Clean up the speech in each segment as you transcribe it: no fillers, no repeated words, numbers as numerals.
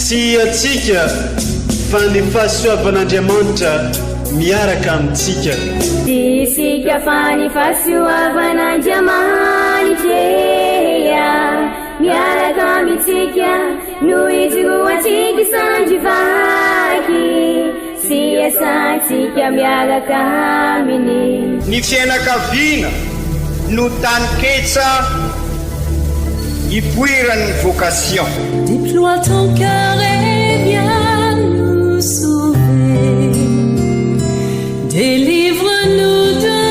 Tsy antsika fa ny fahasoavan'Andriamanitra miaraka amintsika. Tsy isika fa ny fahasoavan'Andriamanitra miaraka amintsika no ijoroantsika sandry vaky sy iasantsika miaraka aminy. Ny fiainakaviana no taninketsa ipoiran'ny vocation. Déploie ton cœur et viens nous sauver. Délivre-nous de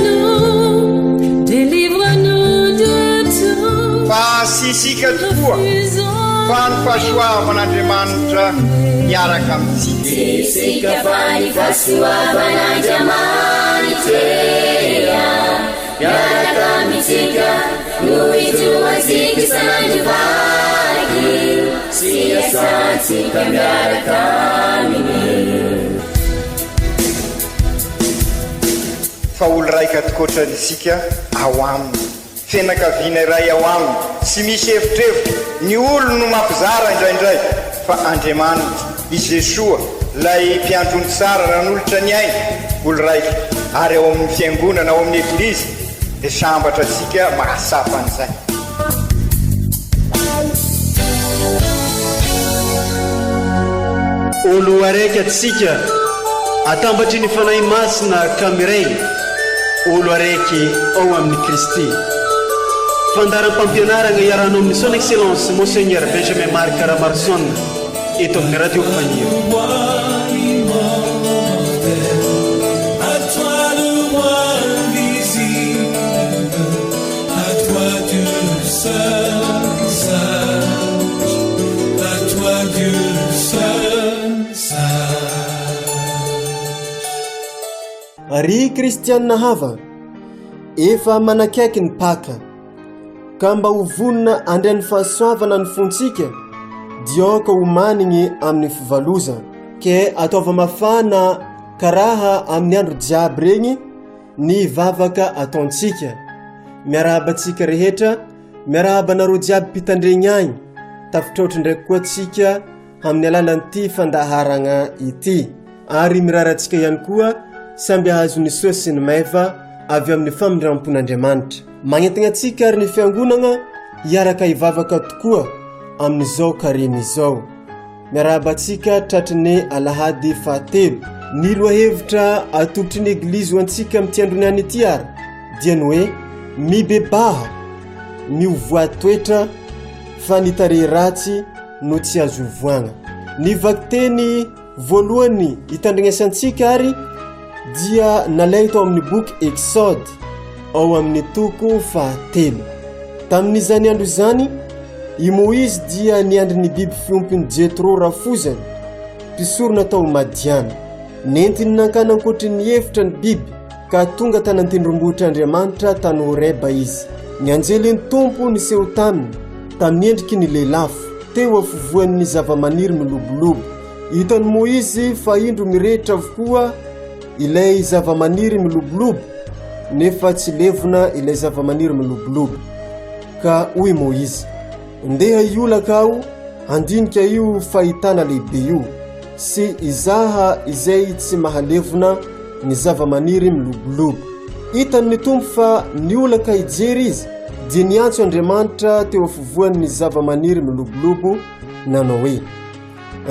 nous, délivre-nous de tout. Fa tsy isika tokoa fa ny fahasoavan'Andriamanitra miaraka amintsika. Tsy isika fa ny fahasoavan'Andriamanitra miaraka amintsika no ijoroantsika isan'andro vaky sy iasantsika miaraka aminy. Fa olo raika tokoatrany isika ao aminy. Fianakaviana iray ao aminy, tsy misy evitrevitra, ny olony no mampizara indraindray, fa Andriamanitra, i Jesoa, ilay Mpiandry ondry tsara nanolotra ny ainy, olo raika, ary ao amin'ny Fiangonana, ao amin'ny Eglizy, dia sambatra antsika mahatsapa an'izay. Olo araiky atsika atambatry ny Fanahy Masina ka miray olo araiky ao amin'i Kristy. Fandaharam-pampianaragna iarahanao amin'ny Son Excellence Monseigneur Benjamin Marc Ramaroson eto amin'ny Radio Faniry. Ry kristianina havana, efa manakaiky ny Paka, ka mba ho vonona handray ny fahasoavana ny fontsika, dia aoka homanigny amin'ny fivalozana, ke ataova mafana karaha amin'ny andro jiaby regny, ny vavaka ataontsika. Miarahaba antsika rehetra, miarahaba anareo jiaby mpitandregny agny. Tafitraotra ndraiky koa tsika amin'ny alalan'ity fandaharagna ity. Ary mirary antsika ihany koa samby hahazo ny soa sy ny maiva avy amin'ny famindrampon'Andriamanitra. Magnentagna antsika ary ny fiangonagna hiaraka hivavaka tokoa amin'izao karemy izao. Miarahaba antsika tratry ny alahady fahatelo. Ny lohahevitra atolotry ny Eglizy ho antsika amin'ity androny any ity ary dia ny hoe mibebaha, miovoa toetra fa ny tarehy ratsy no tsy azo ovoagna. Ny vakiteny voalohany hitandrignesantsika ary dia nalainy tao amin'ny boky Exode ao amin'ny toko fahatelo. Tamin'izany andro izany, i Moizy dia niandry ny biby fiompin'i Jetro rafozany, mpisorona tao Madiana. Nentiny nankany ankoatry ny efitra ny biby, ka tonga tany an-tendrombohitr'Andriamanitra tany Horeba izy. Ny anjelin'ny Tompo niseho taminy, tamin'ny endriky ny lelafo, teo afovoan'ny zavamaniry milobolobo. Hitan'i Moizy fa indro mirehitra avokoa ilay zavamaniry milobolobo, nefa tsy levona ilay zavamaniry milobolobo. Ka hoy Moizy, Ndeha hiolaka aho handinika io fahitana lehibe io, sy hizaha izay tsy mahalevona ny zavamaniry milobolobo. Hitan'ny Tompo fa niolaka hijery izy, dia niantso Andriamanitra teo afovoan'ny zavamaniry milobolobo, nanao hoe,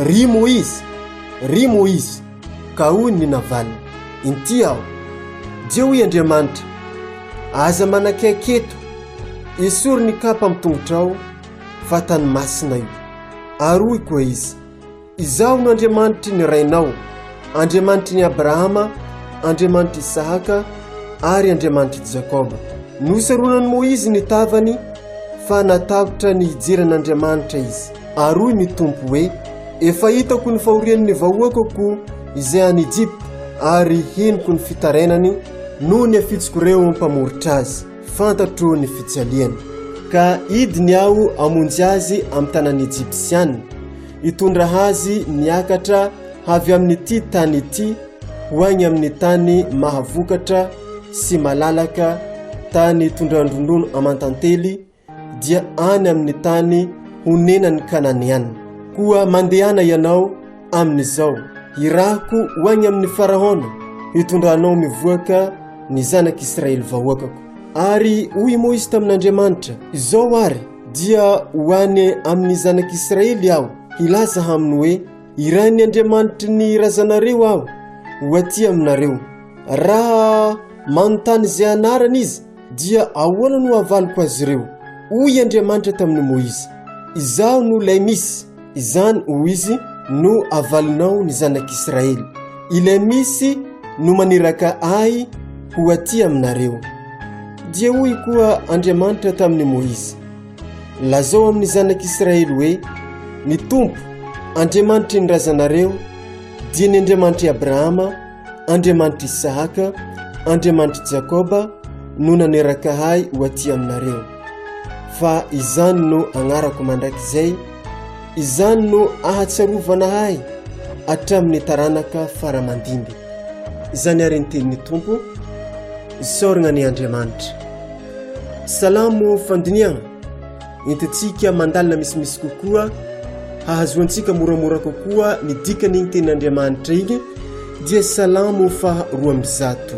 Ry Moizy! Ry Moizy! Ka hoy ny navaliny, Inty aho. Dia hoy Andriamanitra, Aza manakaiky eto, esory ny kapa amin'ny tongotrao, fa tany masina io. Ary hoy koa izy, Izaho no Andriamanitry ny rainao, Andriamanitry ny Abrahama, Andriamanitr'i Isahaka, ary Andriamanitr'i Jakoba. Nosaronan'i Moizy ny tavany, fa natahotra ny hijery an'Andriamanitra izy. Ary hoy ny Tompo hoe, Efa hitako ny fahorian'ny vahoakako izay any Egypta, ary henoko ny fitarainany noho ny afitsiko ireo mpamoritra azy. Fantatro ny fijaliany. Ka hidiny aho hamonjy azy amin'ny tanan'ny Ejipsiana, hitondra azy niakatra avy amin'ity tany ity ho any amin'ny tany mahavokatra sy malalaka, tany tondran-dronono aman-tantely, dia any amin'ny tany honenan'ny Kananeana. Koa mandehana ianao amin'izao, hirahako ho any amin'ny Faraona, hitondra anao mivoaka ny zanak'Israely vahoakako. Ary hoy i Moizy tamin'Andriamanitra, Izao àry, dia ho any amin'ny zanak'Israely aho, hilaza aminy hoe, Irahin'ny Andriamanitry ny razanareo aho ho aty aminareo. Raha manontany izay anarany izy, dia ahoana no havaliko azy ireo? Hoy Andriamanitra tamin'i Moizy, Izaho no ilay misy. Izany, hoy izy, no havalinao ny zanak'Israely. Ilay misy no maniraka ahy ho aty aminareo. Dia hoy koa Andriamanitra tamin'i Moizy, Lazao amin'ny zanak'Israely hoe, Ny Tompo, Andriamanitry ny razanareo, dia ny Andriamanitr'i Abrahama, Andriamanitr'i Isahaka, Andriamanitr'i Jakoba, no naniraka ahy ho aty aminareo. Fa izany no agnarako mandrakizay, izany no ahatsiarovana ahy hatramin'ny taranaka fara mandimby. Izany àry ny tenin'ny Tompo, isaorana anie Andriamanitra. Salamo fandinihana, entintsika mandalina misimisy kokoa, hahazoantsika moramora kokoa ny dikan'iny tenin'Andriamanitra iny, dia Salamo faha 102.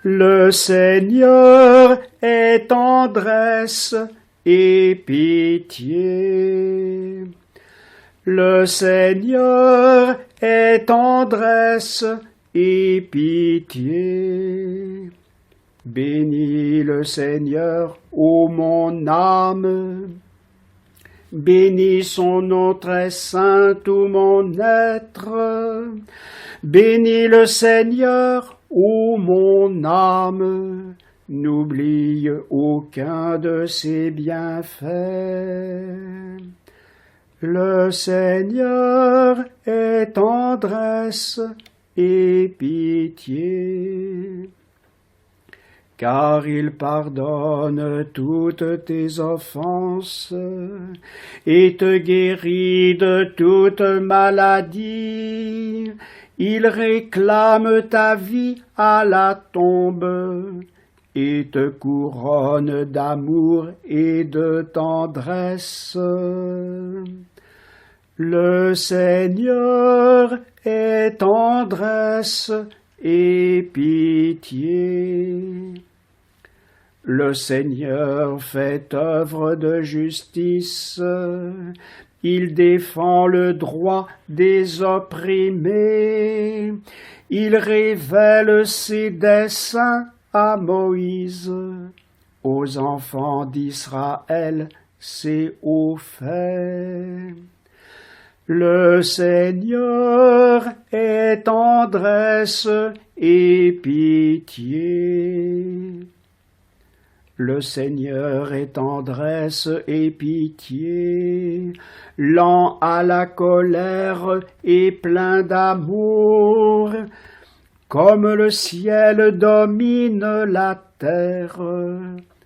Le Seigneur est tendresse et pitié. Le Seigneur est tendresse et pitié. Bénis le Seigneur, ô mon âme. Bénis son nom très saint, tout mon être. Bénis le Seigneur, ô mon âme. N'oublie aucun de ses bienfaits. Le Seigneur est tendresse et pitié. Car il pardonne toutes tes offenses et te guérit de toute maladie. Il réclame ta vie à la tombe et te couronne d'amour et de tendresse. Le Seigneur est tendresse et pitié. Le Seigneur fait œuvre de justice, il défend le droit des opprimés, il révèle ses desseins à Moïse, aux enfants d'Israël ses hauts faits. Le Seigneur est tendresse et pitié. Le Seigneur est tendresse et pitié, lent à la colère et plein d'amour. Comme le ciel domine la terre,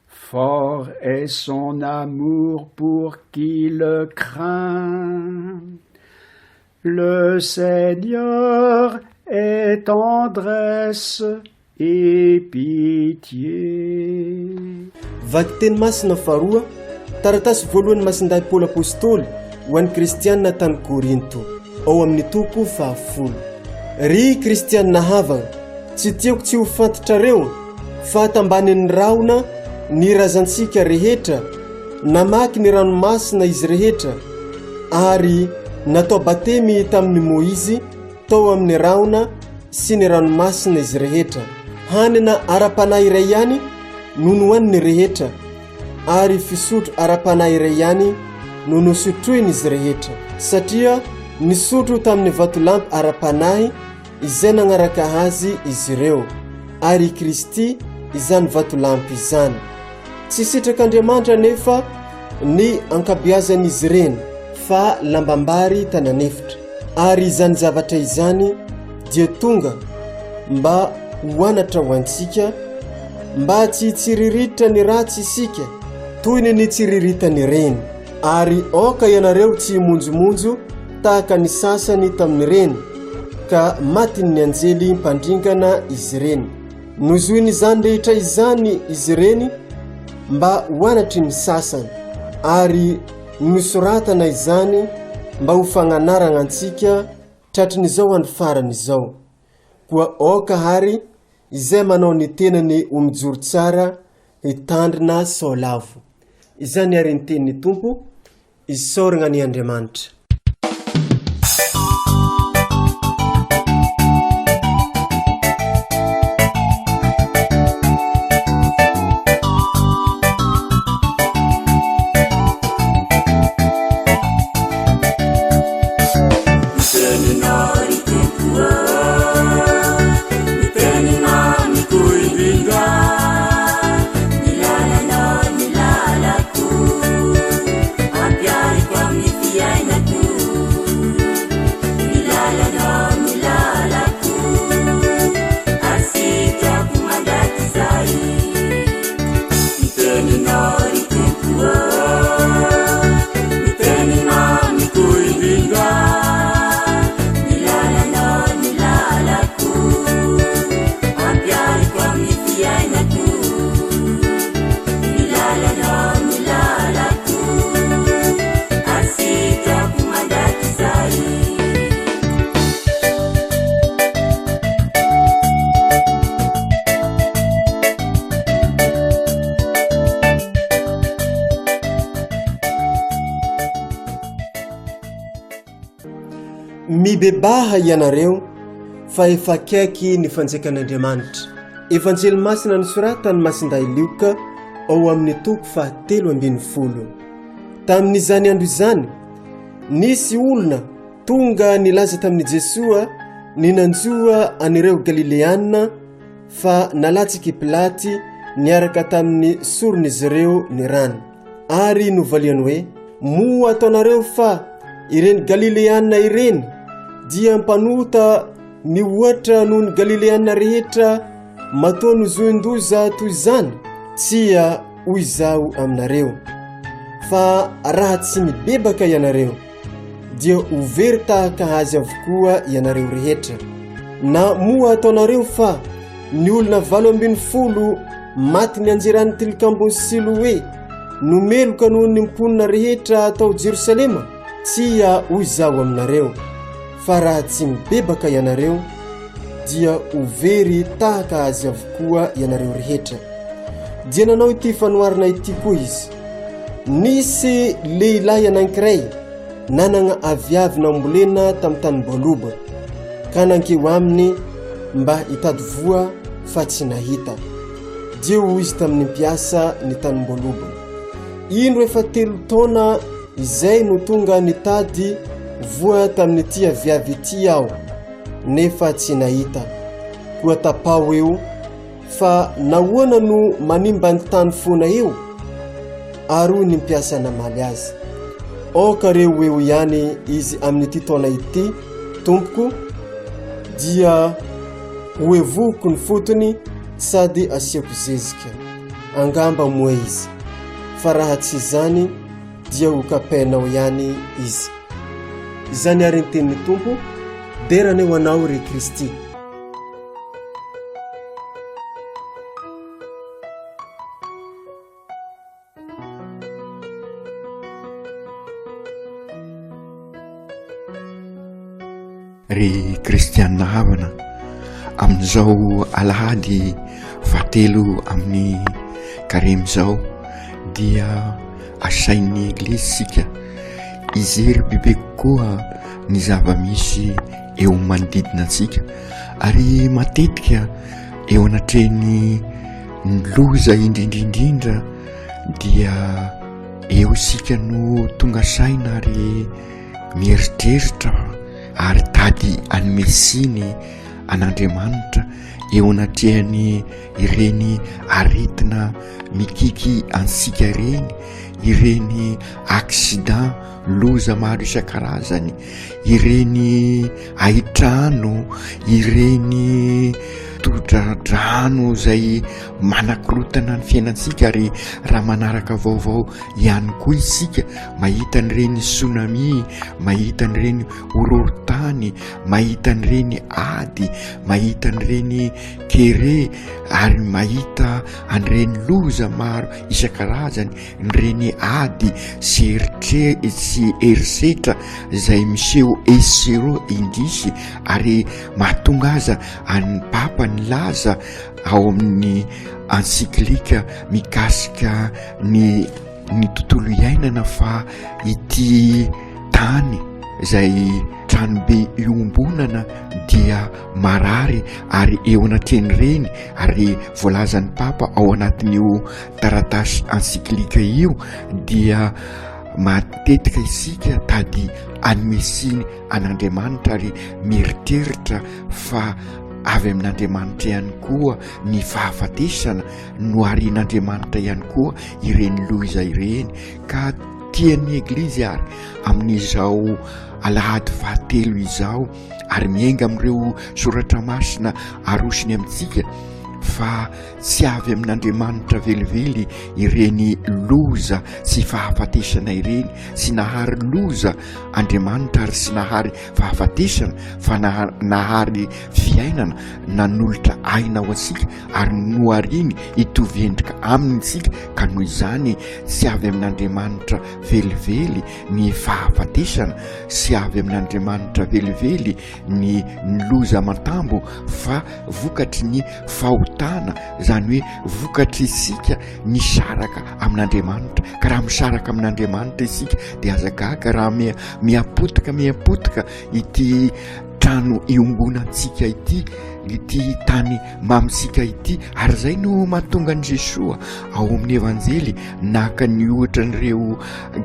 fort est son amour pour qui le craint. Le Seigneur est tendresse et pitié. Vakiteny masina faharoa, taratasy voalohan'i Masindahy Paoly Apostoly ho an'ny kristiana tany Korinto, ao amin'ny toko fahafolo. Ry kristiana havana, tsy tiako tsy ho fantatrareo fa tambanin'ny rahona ny razantsika rehetra, namaky ny ranomasina izy rehetra, ary natao batemy tamin'i Moizy tao amin'ny rahona sy ny ranomasina izy rehetra. Hanina ara-panahy iray ihany no nohaniny rehetra, ary fisotro ara-panahy iray ihany no nosotroin'izy rehetra, satria nisotro tamin'ny vatolampy ara-panahy izay nagnaraka azy izy ireo, ary i Kristy izany vatolampy izany. Tsy sitrak'Andriamanitra anefa ny ankabeazan'izy ireny, fa lambam-bary tany an'efitra. Ary izany zavatra izany dia tonga mba ho anatra ho antsika, mba tsy hitsiriritra ny ratsy isika toy ny nitsiriritan'ireny. Ary aoka ianareo tsy himonjomonjo tahaka ny sasany tamin'ireny, ka matin'ny anjely mpandringana izy ireny. Nozoin'izany rehetra izany izy ireny mba ho anatry ny sasany, ary. Nosoratana izany mba ho fagnanaragna antsika tratrin'izao andro farany izao. Koa aoka àry izay manao ny tenany ho mijoro tsara hitandrina sao lavo. Izany àry ny tenin'ny Tompo, isaoragna anie Andriamanitra. Mibebaha ianareo fa efa akaiky ny fanjakan'Andriamanitra. Evanjely masina nosoratan'i Masindahy Lioka ao amin'ny toko fahatelo 12. Tamin'izany andro izany, nisy olona tonga nilaza tamin'i Jesoa ny nanjoa an'ireo Galileana fa nalatsak'i Pilaty niaraka tamin'ny soron'izy ireo ny rany. Ary novaliany hoe, Moa ataonareo fa ireny Galileana ireny dia mpanota mihoatra noho ny Galileana rehetra matoa nozoin-doza toy izany? Tsia, hoy izaho aminareo, fa raha tsy mibebaka ianareo, dia ho very tahaka azy avokoa ianareo rehetra. Na moa ataonareo fa ny olona 18 maty nianjeran'ny tilikambon'i Siloe no meloka noho ny mponina rehetra tao Jerosalema? Tsia, hoy izaho aminareo, fa raha tsy mibebaka ianareo, dia ho very tahaka azy avokoa ianareo rehetra. Dia nanao ity fanoharana ity koa izy. Nisy lehilahy anankiray nanana aviavy nambolena tamin'ny tanim-boaloboka, ka nankeo aminy mba hitady voa fa tsy nahita. Dia hoy izy tamin'ny mpiasa ny tanim-boalobony, Indro efa telo taona izay no tonga nitady voa tamin'ity aviavy ity aho, nefa tsy nahita. Koa tapaho eo Fa nahoana no manimba ny tany foana eo? Ary hoy ny mpiasa namaly azy, Aoka re ho eo ihany izy amin'ity taona ity, tompoko, dia hohevohiko ny fotony sady asiako zezika. Angamba moa izy, fa raha tsy izany dia ho kapainao ihany izy. Izany àry ny tenin'ny Tompo, dera anie ho anao, ry Kristy. Ry kristianina havana, amin'izao alahady fahatelo amin'ny karemy izao dia asain'ny eglizy isika hijery bebe kokoa ny zava-misy eo amin'ny manodidina antsika ary matetika eo anatrehan'ny ny loza indrindra indrindra dia eo isika no tonga saina ary mieritreritra ary tady anome siny an'Andriamanitra eo anatrehan'ny ireny aretina mikiky antsika ireny, ireny accident loza maro isan-karazany, ireny haitrano, ireny. todra-drano izay manakorotana ny fiainantsika ary raha manaraka vaovao ihany koa isika mahita an'ireny tsunami, mahita an'ireny horohorontany, mahita an'ireny ady, mahita an'ireny kere ary mahita an'ireny loza maro isan-karazany, ireny ady sy eritre sy herisetra izay miseho etsy sy eroa indrisy ary mahatonga aza an'ny Papa nilaza ao amin'ny encyclique mikasika ny ny tontolo iainana fa ity tany izay tranobe iombonana dia marary ary eo anatrehan'ireny ary voalazan'ny Papa ao anatin'io taratasy encyclique io dia matetika isika tady hanome tsiny an'Andriamanitra ary mieritreritra fa avy amin'Andriamanitra ihany koa ny fahafatesana, noharian'Andriamanitra ihany koa ireny loza ireny ka tian'ny Eglizy ary amin'izao alahady fahatelo izao ary miainga amin'ireo soratra masina arosony amintsika fa Tsy avy amin'Andriamanitra velively ireny loza sy fahafatesana ireny. Tsy nahary loza Andriamanitra ary tsy nahary fahafatesana fa nahary fiainana, nanolotra aina ho antsika ary nohariny hitovy endrika aminy isika ka noho izany tsy avy amin'Andriamanitra velively ny fahafatesana, tsy avy amin'Andriamanitra velively ny loza aman-tambo fa vokatry ny fahotana, izany hoe vokatry isika misaraka amin'Andriamanitra. Ka raha misaraka amin'Andriamanitra isika dia aza gaga raha miha-potika miha-potika ity trano iombonantsika ity, ity tany mamintsika ity. Ary izay no mahatonga an'i Jesoa ao amin'ny Evanjely naka ny ohatra an'ireo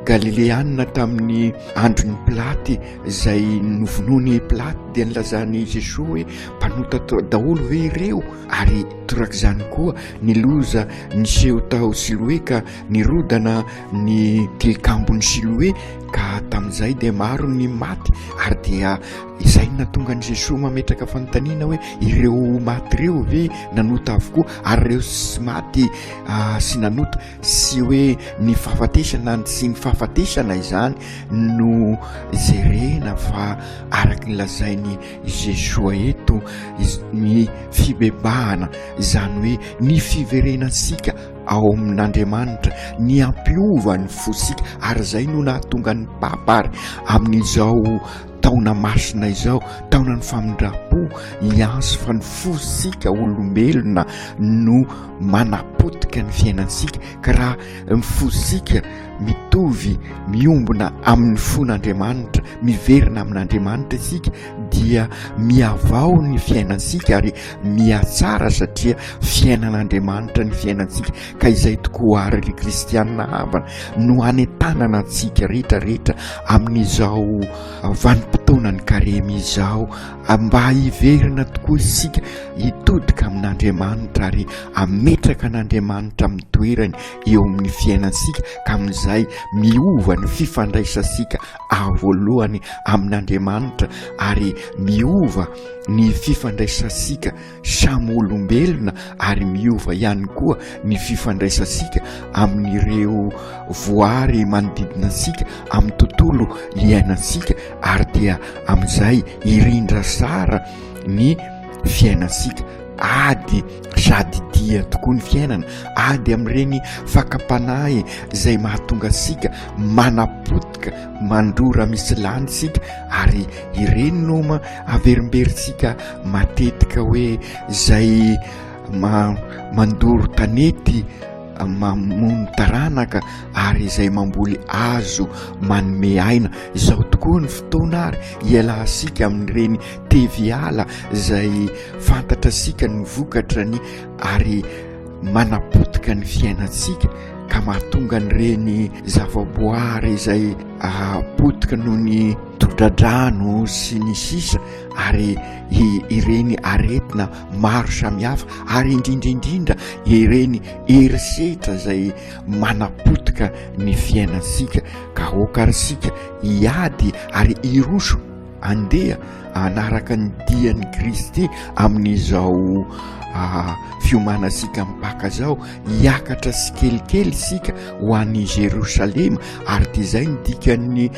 Galileanina tamin'ny andron'i Pilaty izay novonoin'i Pilaty dia nilazan'i Jesoa hoe mpanota daholo ve ireo? Ary torak'izany koa ny loza niseho tao Siloe ka nirodana ny tilikambon'i Siloe ka tamin'izay dia maro ny maty ary dia izay no nahatonga an'i Jesoa mametraka fanontaniana hoe ireo maty ireo ve nanota avokoa ary ireo sy maty sy nanota Tsy hoe ny fahafatesana sy ny fahafatesana izany no jerena fa araka ny lazain'i Jesoa eto ny fibebahana, izany hoe ny fiverenantsika ao amin'Andriamanitra, ny hampiova ny fosika ary izay no nahatonga ny Papa ary amin'izao taona masina izao, taonan'ny famindram-po, hiantso fa ny fosika olombelona no manapotika ny fiainantsika ka raha ny fosika mitovy miombona amin'ny fon'Andriamanitra, miverina amin'Andriamanitra isika dia mihavao ny fiainantsika ary mihatsara satria fiainan'Andriamanitra ny fiainantsika ka izay tokoa ary ry kristianina havana no hanentanana antsika rehetra rehetra amin'izao vanim-potoanan'ny karemy izao mba hiverina tokoa isika hitodika amin'Andriamanitra ary hametraka an'Andriamanitra amin'ny toerany eo amin'ny fiainantsika ka amin'izay miova ny fifandraisantsika voalohany amin'Andriamanitra ary miova ny fifandraisantsika samy olombelona ary miova ihany koa ny fifandraisantsika amin'ireo voary manodidina antsika amin'ny tontolo iainantsika ary dia amin'izay hirindra sara ny fiainantsika. Ady sady dia tokoa ny fiainana, ady amin'ireny fakam-panahy izay mahatonga antsika manapotika, mandrora misy lany isika ary ireny no averimberintsika matetika hoe izay mandoro tanety mamono taranaka ary izay mamboly hazo manome aina. Izao tokoa ny fotoana ary hialantsika amin'ireny teviala izay fantatrasika ny vokatrany ary manapotika ny fiainantsika ka mahatonga an'ireny zavaboary izay potika noho ny tondra-drano sy ny sisa ary ireny aretina maro samihafa ary indrindra indrindra ireny herisetra izay manapotika ny fiainantsika ka aoka ary isika hiady ary hiroso andeha. hanaraka ny dian'i Kristy amin'izao fiomanantsika amin'ny Paka izao, hiakatra tsikelikely isika ho any Jerosalema ary dia izay ny dikan'ny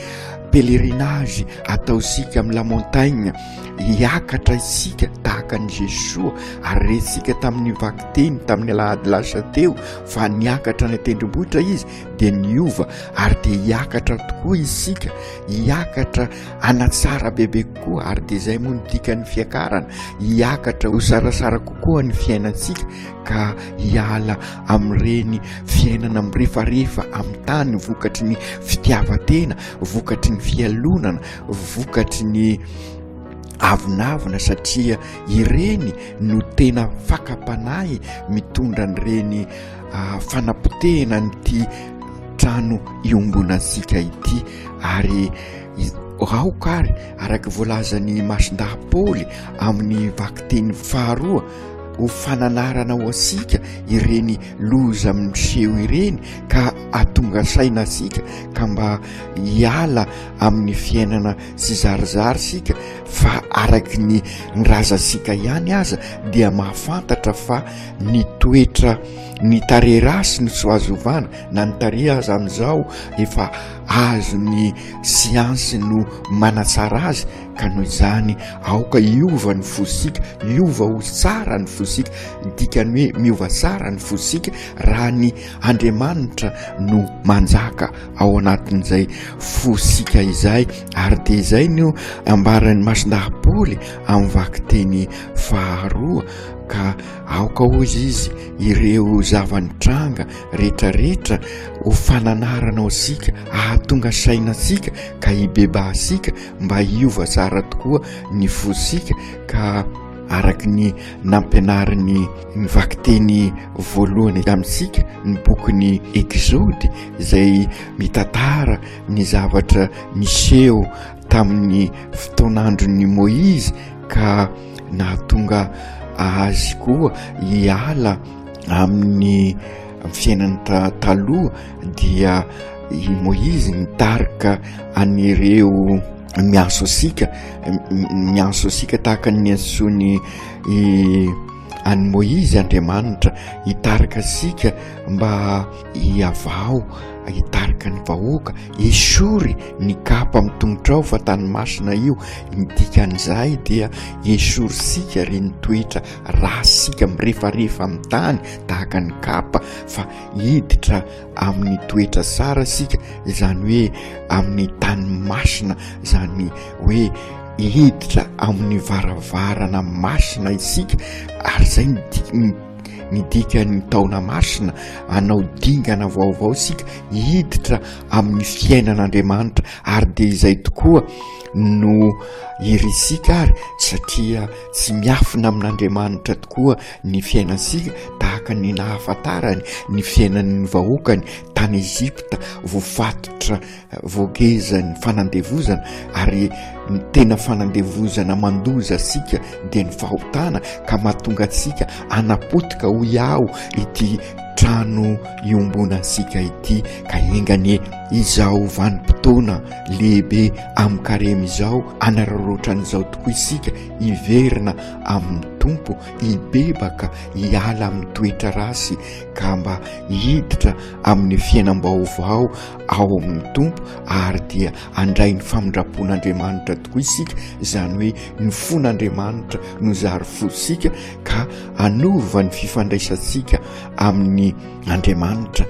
pèlerinage ataontsika amin'ny la montagne, hiakatra isika tahaka an'i Jesoa ary rentsika tamin'ny vakiteny tamin'ny alahady lasa teo fa niakatra any an-tendrombohitra izy dia niova ary dia hiakatra tokoa isika, hiakatra hanatsara bebe kokoa ary dia izay moa ny dikan'ny fiakarana, hiakatra ho sarasara kokoa ny fiainantsika ka hiala amin'ireny fiainana mirefarefa amin'ny tany vokatry ny fitiavan-tena, vokatry ny fialonana, vokatry ny avonavona satria ireny no tena fakam-panahy mitondra an'ireny ah, fanapotehana an'ity trano iombonantsika ity ary aoka ary araka voalazan'i Masindahy Paoly amin'ny vakiteny faharoa ho fananarana ho antsika ireny loza miseho ireny ka atonga saina antsika ka mba hiala amin'ny fiainana tsy zarizary isika fa araky ny razantsika ihany aza dia mahafantatra fa ny toetra ny tarehy rasy no tsy azo ovana na ny tarehy aza amin'izao efa azon'ny siansy no manatsara azy ka noho izany aoka hiova ny fosika, hiova ho tsara ny fosika, ny dikany hoe miova tsara ny fosika raha ny Andriamanitra no manjaka ao anatin'izay fosika izay ary dia izay no ambaran'ny Masindahy Paoly amin'ny vakiteny faharoa ka aoka hozy izy ireo zava-nitranga rehetrarehetra ho fananarana antsika hahatonga saina antsika ka hibebahantsika mba hiova tsara tokoa ny fosika ka araky ny nampianariny ny vakiteny voalohany amintsika ny bokin'ny Ekzody izay mitantara ny zavatra niseho tamin'ny fotoan'andron'i Môizy ka nahatonga azy koa hiala amin'ny fiainany taloha dia i Môizy nitarika an'ireo miantso antsika miantso antsika tahaka ny niantsoany an'i Môizy Andriamanitra hitarika antsika mba hihavao hitarika ny vahoaka esory ny kapa amin'ny tongotrao fa tany masina io ny dikan'izay dia esorintsika ireny toetra ratsy sika mirefarefa amin'ny tany tahaka ny kapa fa hiditra amin'ny toetra tsara isika izany hoe amin'ny tany masina izany hoe hiditra amin'ny varavarana masina isika ary izay ny ny dikan'ny taona masina anao dingana vaovao isika hiditra amin'ny fiainan'Andriamanitra ary dia izay tokoa no irisika ary satria tsy miafina amin'Andriamanitra tokoa ny fiainantsika tahaka ny nahafantarany ny fiainan'ny vahoakany tany Egypta voafatotra voagezan'ny fanandevozana ary ny tena fanandevozana mandoza antsika dia ny fahotana ka mahatonga antsika hanapotika hoy aho ity trano iombonantsika ity ka enga anie izao vanim-potoana lehibe amin'ny karemy izao hanararaotra an'izao tokoa isika hiverina amin'ny Tompo hibebaka hiala amin'ny toetra ratsy ka mba hiditra amin'ny fiainam-baovao ao amin'ny Tompo ary dia handray ny famindram-pon'Andriamanitra tokoa isika, izany hoe ny fon'Andriamanitra no zary fontsika ka hanova ny fifandraisantsika amin'ny Andriamanitra,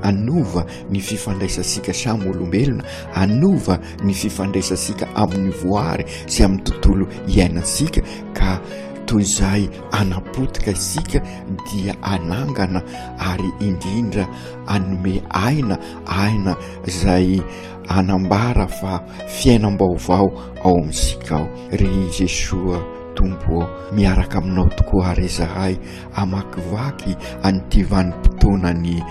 hanova ny fifandraisantsika samy olombelona, hanova ny fifandraisantsika amin'ny voary sy amin'ny tontolo iainantsika ka toy izay hanapotika isika dia hanangana ary indrindra hanome aina, aina izay hanambara fa fiainam-baovao ao amintsika ao. Ry Jesoa Tompo ô, miaraka aminao tokoa ary izahay hamakivaky an'ity vanim-potoana. fotoanan'ny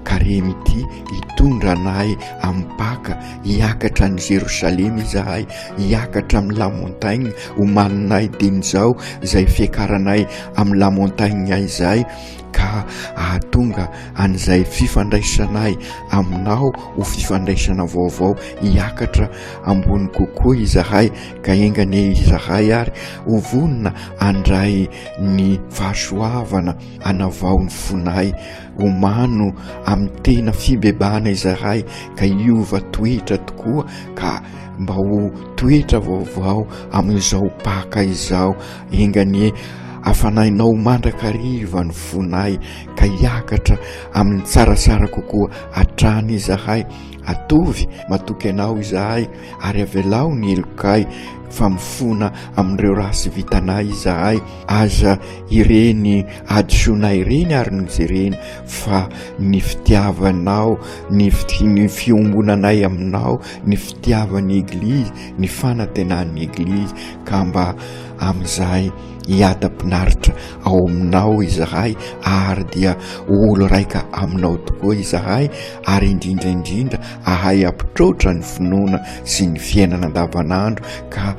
Karemy ity hitondra anay amin'ny Paka, hiakatra any Jerosalema izahay, hiakatra amin'ny La Montagne, omaninay dieny izao izay fiakaranay amin'ny La Montagne izay, ka hahatonga an'izay fifandraisanay aminao ho fifandraisana vaovao, hiakatra ambony kokoa izahay, ka enga anie izahay ary ho vonona handray ny fahasoavana hanavao ny fonay. Omano amin'ny tena fibebahana izahay ka hiova toetra tokoa ka mba ho toetra vaovao amin'izao Paka izao. Enga anie hafanainao mandrakariva ny fonay ka hiakatra amin'ny tsaratsara kokoa hatrany izahay. Atovy matoky anao izahay ary avelao ny helokay fa mifona amin'ireo ratsy vitanay izahay. Aza ireny hadisoana ireny ary no jerena fa ny fitiavanao, ny ny fiombonanay aminao, ny fitiavan'ny Eglizy, ny fanantenan'ny Eglizy ka mba amin'izay hiadam-pinaritra ao aminao izahay ary dia ho olo raika aminao tokoa izahay ary indrindra indrindra ahay hampitroatra ny finoana sy ny fiainana andavanandro ka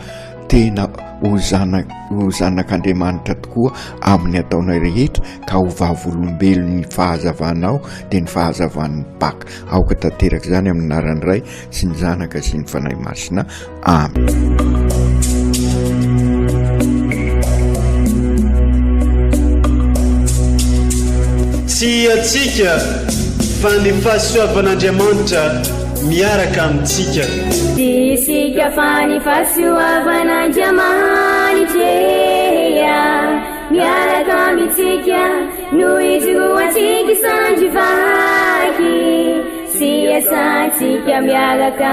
tena ho zanak ho zanak'Andriamanitra tokoa amin'ny ataonay rehetra ka ho vavolombelon'ny fahazavanao dia ny fahazavan'ny Paka. Aoka tanteraka izany amin'ny anaran'ny Ray sy ny Zanaka sy ny Fanahy Masina. Amen. Tsy antsika fa ny fahasoavan'Andriamanitra miaraka amintsika. Tsy isika fa ny fahasoavan'Andriamanitra miaraka amintsika no ijoroantsika sandry vaky sy iasantsika miaraka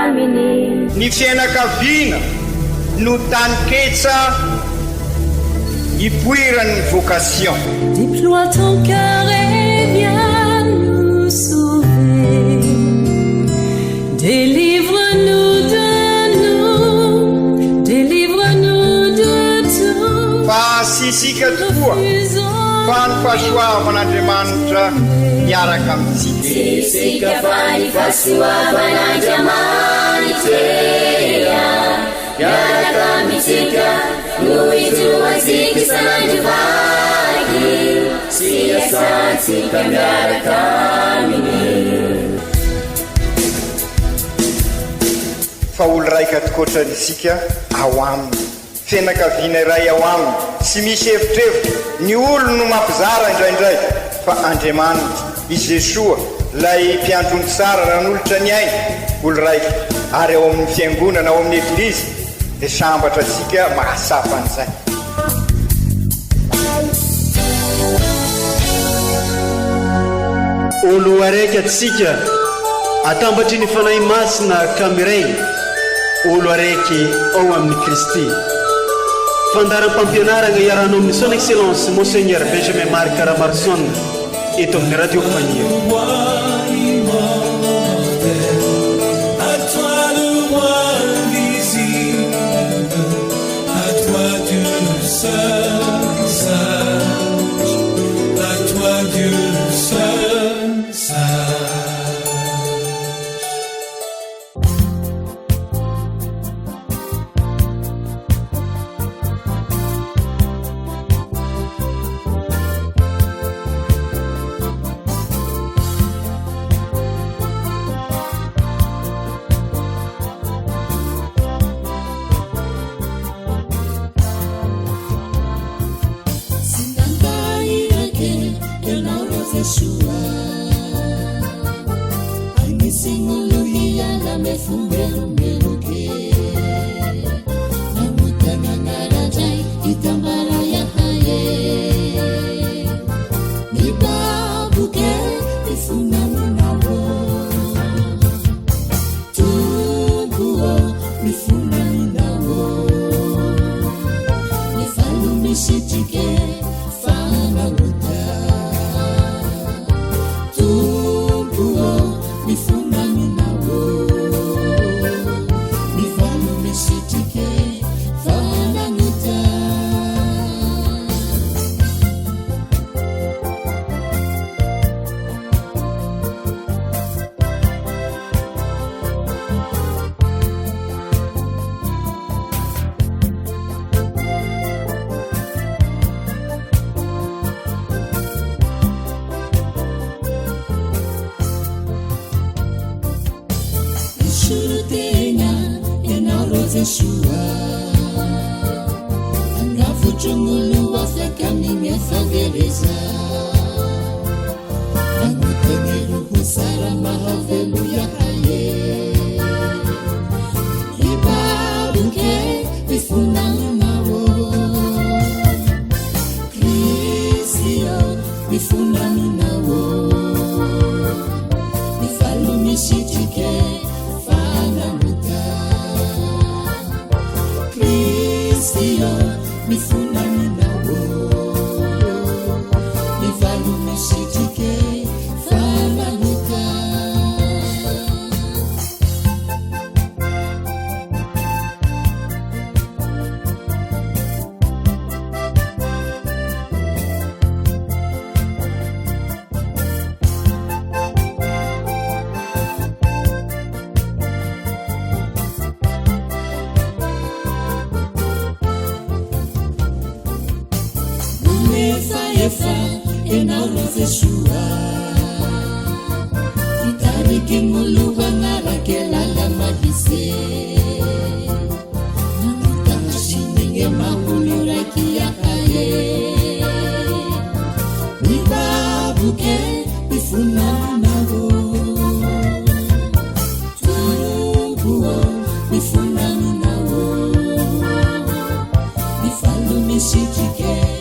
aminy. Ny fiainakaviana no taninketsa nipoiran'ny vocation. Déploie ton cœur et viens nous sauver. Délivre-nous de nous, délivre-nous de tout. Fa tsy isika tokoa, fa ny fahasoavan'Andriamanitra miaraka amintsika. Tsy isika fa ny fahasoavan'Andriamanitra miaraka amintsika no ijoroantsika isan'andro vaky sy iasantsika miaraka aminy. Fa olo raika tokoatra isika ao aminy. Fianakaviana iray ao aminy, tsy misy evitrevitra, ny olony no mampizara indraindray, fa Andriamanitra, i Jesoa, ilay mpiandry ondry tsara nanolotra ny ainy, olo raika, ary ao amin'ny fiangonana, ao amin'ny Eglizy, dia sambatra antsika mahatsapa an'izay. Olo araiky atsika atambatry ny Fanahy Masina ka miray olo araiky ao amin'i Kristy. Fandaharam-pampianaragna iarahanao amin'ny Son Excellence Monseigneur Benjamin Marc Ramaroson eto amin'ny Radio Faniry. Jesoa Agnavotro gn'olo afaka amin'gne fahavereza Magnotane roho tsara mahavelo iahaye Ibaboke mifonanao Kristy ô mifonanao Mifalo misitrike fananota Kristy ô mifonanao Mifalo misitrike fananota. Efa enao ry Jesoa Hitariky gn'olo agnarake lala mahitsy Nanota maha-olo raiky ahaye Mibaboke mifonanao Tompo ô mifonanao Mifalo misitrike.